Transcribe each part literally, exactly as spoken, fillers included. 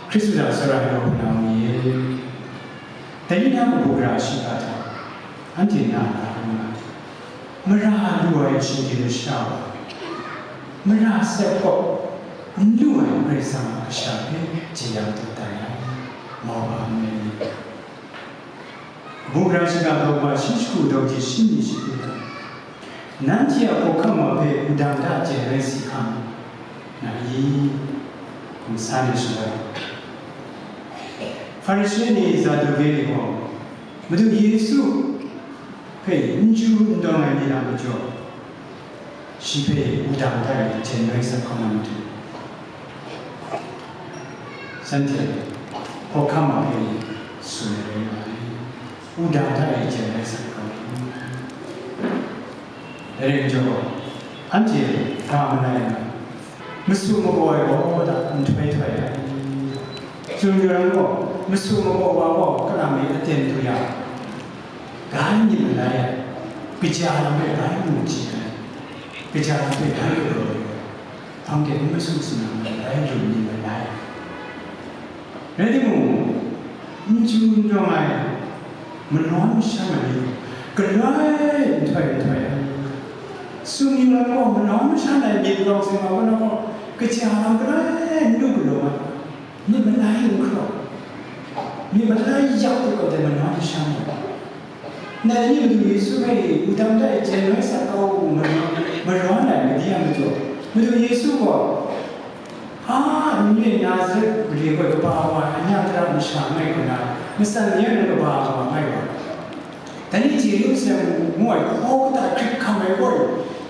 Hkristu hta tsawra ai hpunau ni e, dai ni na kabu gara shiga hta, anhte na na nga ai, mara lu ai shinggyim masha wa, mara sep kaw n lu ai Karai Kasang a kasha hpe jeyang dat ai, mau ga n rai ni? Kabu gara shiga daw ba shi shagu daw ji shi ni shi hpe, nanhte a hkawhkam wa hpe wudang hta jeng rai si hkam na i? Ngu sa ni shaloi, Hparishe ni, Saduke ni gaw Madu Yesu hpe n chyu n dawng ai myit a majaw, shi hpe wudang hta e jeng rai sa hkam na matu, shanhte hkawhkam a hpe tsun ai rai nga ai. Wudang hta e jeng rai sa hkam. Dai rai majaw, anhte ga malai ai, masu magaw ai gaw da nhtoi htoi ai. Tsun yu yang gaw, masu magaw wa gaw kalang mi aten du ya, gai myit malai ai, kaja lam hpe gai mu chye ai, kaja lam hpe gai galaw ai, hpang de n masu sinang ai, gai lu myit malai ai. Rai timung, n chyu n dawng ai, manawn mashan ai myit, galoi nhtoi nhtoi ai. Sumsing lam gaw manawn mashan ai myit rawng sing nga gaw, kaja lam galoi n lu galaw ai, myit malai n hkraw, myit malai yak u gaw dai manawn mashan ai. Nang ni Madu Yesu hpe wudang hta e jeng rai sa kau u, marawn ai madi a majaw, Madu Yesu gaw, a, n re Nazaret mare gaw kaba wa ai, anyang tara masha ngai hkuna, matsan ni a na kaba wa ngai wa, dai ni Jerusalem ngu ai hkaw kata hkrit hkam ai gaw,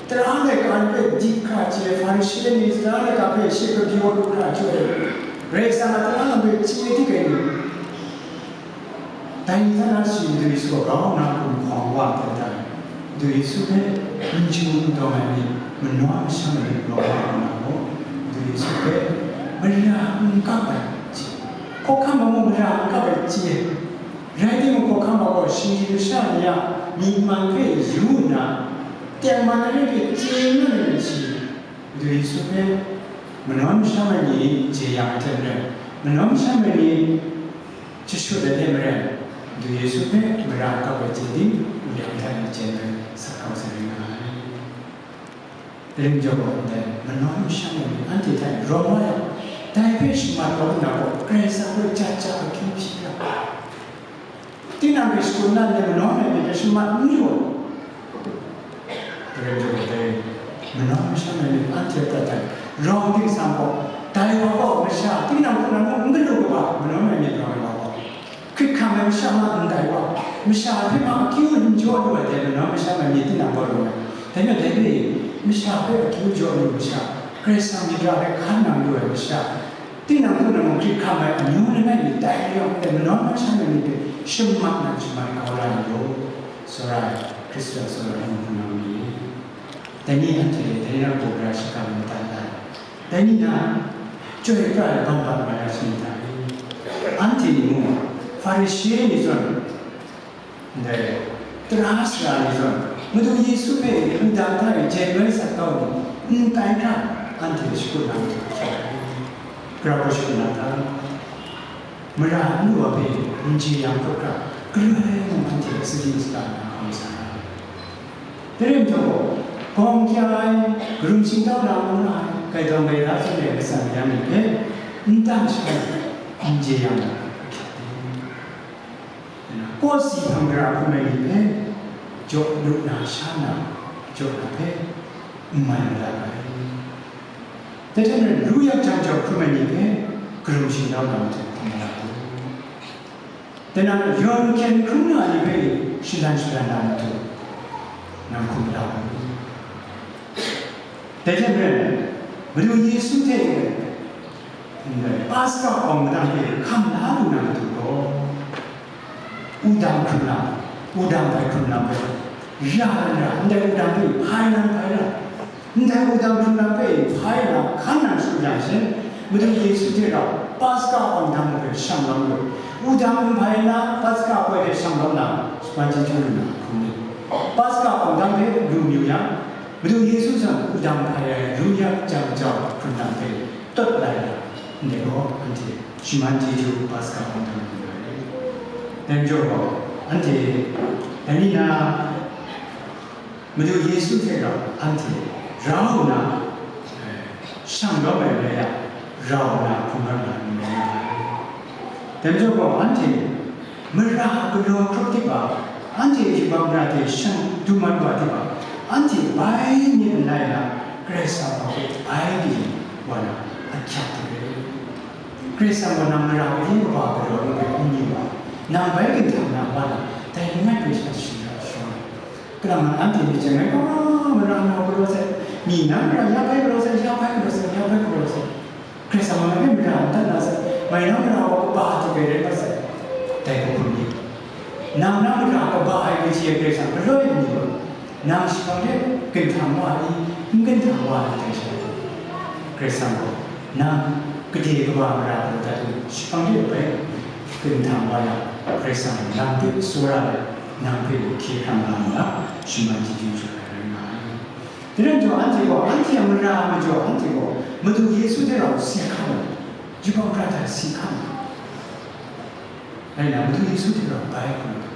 tara laika ni hpe di hkra chye ai Hparishe ni, tara laika hpe she kabyaw lu hkra chye ai, Karai Kasang a tara lam hpe chye di kai ni? Dai ni hta na shi Madu Yesu a grau na hkum hkawm wa ai hte maren, Madu Yesu hpe n chyu n dawng ai myit, manawn mashan ai myit rawng wa nna gaw, Madu Yesu hpe mara n kap ai chye, hkawhkam a mung mara n kap ai chye. Rai timung, hkawhkam a gaw shinggyim masha ni a myi man hpe yu nna, tengman ai rai hpe chye n ai shi. Madu Yesu hpe manawn mashan ai ni jeyang ai hte maren, manawn mashan ai ni jashut ai hte maren, Madu Yesu hpe mara kap ai chye ting, wudang hta e jeng rai sa kau sa ring nga ai. Dai rai majaw gaw, ndai manawn mashan ai ni anhte hta e rawng wa yang, dai hpe shamat kau nna gaw, Karai Kasang hpe jat ja akyu hpyi ra. Tinang hpe shakut nna ndai manawn ai myit hpe shamat n yu ai. Dai rai majaw gaw, dai manawn mashan ai myit anhte a prat ai rawng ting sang gaw, dai wa gaw masha tinang hku na mung n galu kaba manawn ai myit rawng ai wa gaw, hkrit hkam ai masha ma ndai wa, masha hpe ma akyu n jaw lu ai dai manawn mashan ai myit tinang gaw rawng ai. Dai majaw dai hpe masha hpe akyu jaw lu masha, Karai Kasang myit ra hpe hkan nang lu ai masha, tinang hku na mung hkrit hkam ai amyu langai mi tai mayawng hte manawn masha ai myit hpe shamat nang shamat kau la yu. Tsawra ai Hkristu a tsawra ai hpunau ni e, dai ni anhte dai ni na kabu gara shiga madat ai, dai ni na chyoi pra ai bam bam nga ya shani hta e? Anhte ni mung, Hparishe ni zawn, ndai tara sara ni zawn, Madu Yesu hpe wudang hta e jeng rai sa kau ni, n tai hkra, anhte shakut na matu hkra, grau shakut na hta? Mara n lu wa hpe n jeyang hkra, galoi mung anhte sadi sata na hkawm sa ai. Dai rai majaw gaw, gawng kya ai, karum shingtau na mung nga ai, gaidawng gaira tsun ai matsan ya ni hpe n tam sha ai, n jeyang ai, Kawsi hpang gara hkrum ai ni hpe jaw lu na sha na, jaw na hpe n mai madat ai. Dai hte maren, ru yak jang jau hkrum ai ni hpe karum shingtau na matu hkrum madat u. Dai na, yawn hkyen hkrung na ni hpe shalan shalan na matu nang hkrum madat u. Dai hte maren, Madu Yesu hte ndai Paska awng madan hpe hkam la lu na matu gaw, wudang hkrun lam, wudang hpai hkrun lam hpe ra na ra, ndai wudang hpe hpai na hpai ra, ndai wudang hkrun lam hpe hpai na hkan nang shut yang she, Madu Yesu hte rau Paska awng madan hpe shang lawm lu, wudang n hpai nna Paska poi hpe shang lawm na, sumpan chyeju lu na hkrum ni? Paska awng madan hpe lu mayu yang, Madu Yesu zawn wudang hpai ai ru yak jang jau hkrun lam hpe tawt lai na, Ndai gaw anhte shaman chyeju Paska hkawng hta lu ai. Dai majaw gaw, anhte dai ni na Madu Yesu hte rau anhte rau nna, eh, shang kau ai rai yang, rau nna hkungran na n rai nga ai. Dai majaw gaw, anhte mara a galaw hkrup hte ba, anhte yubak mara hte shang du mat wa hte ba, anhte bai myit n lai na, Karai Kasang hpe bai kayin wa na ahkyak hte re. Karai Kasang gaw nang mara kaji kaba galaw lu hpe hkrum yu wa, nang bai ginhtam na wa na, dai langai hpe sha shara sharawng ai. Kalang nang anhte myit chyen ai, "Ah, mara nang galaw sai, mi nang mara ya bai galaw sai, ya bai galaw sai, ya bai galaw sai." Karai Kasang gaw nang hpe mara n dat na sai, mai nang mara gaw kaba hte bai rai mat sai. Dai hpe hkrum yu. Nang na mara kaba ai mung hte Karai Kasang galaw ai n yu ai. Nang shaban de ginhtam wa ai, n ginhtam wa ai dai sha, Karai Kasang gaw nang gade kaba mara galaw dat ai, shaban de bai ginhtam wa yang, Karai Kasang nang hpe tsawra ai, nang hpe hkye hkrang nga nna, shaman chyeju jaw ai rai nga ai. Dai rai nna, anhte gaw, anhte a mara majaw, anhte gaw Madu Yesu hte rau si hkam ai, yubak mara hta si hkam ai. Rai nna, Madu Yesu hte rau bai hkrum ai.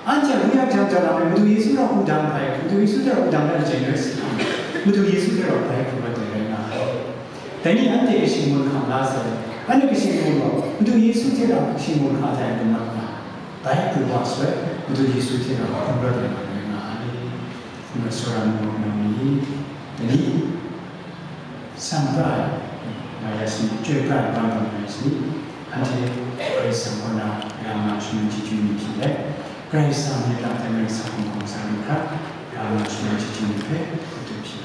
Anhte a wunyak jang jaw na ai, Madu Yesu rau wudang bai, Madu Yesu hte rau wudang bai jeng rai si hkam ai. Madu Yesu hte rau bai hkrum ai dai rai nga ai. Dai ni anhte shinggun hkam la sai, anhte shinggun gaw Madu Yesu hte rau shinggun hkam sai, bai hkrum wa sai, Madu Yesu hte rau hkrum rawt ai rai nga ai. Ngai tsawra ngu ngu ni, dai ni, sang pra ai, nga ya sini, chyoi pra ai, bang bang nga ya sini, anhte Karai Kasang kaw na, ya nga shaman chyeju ni hpyi let, Karai Kasang myit a hten Karai Kasang hkum hkawm sa lu hkra, ya nga shaman chyeju ni hpe, hkrup hpyi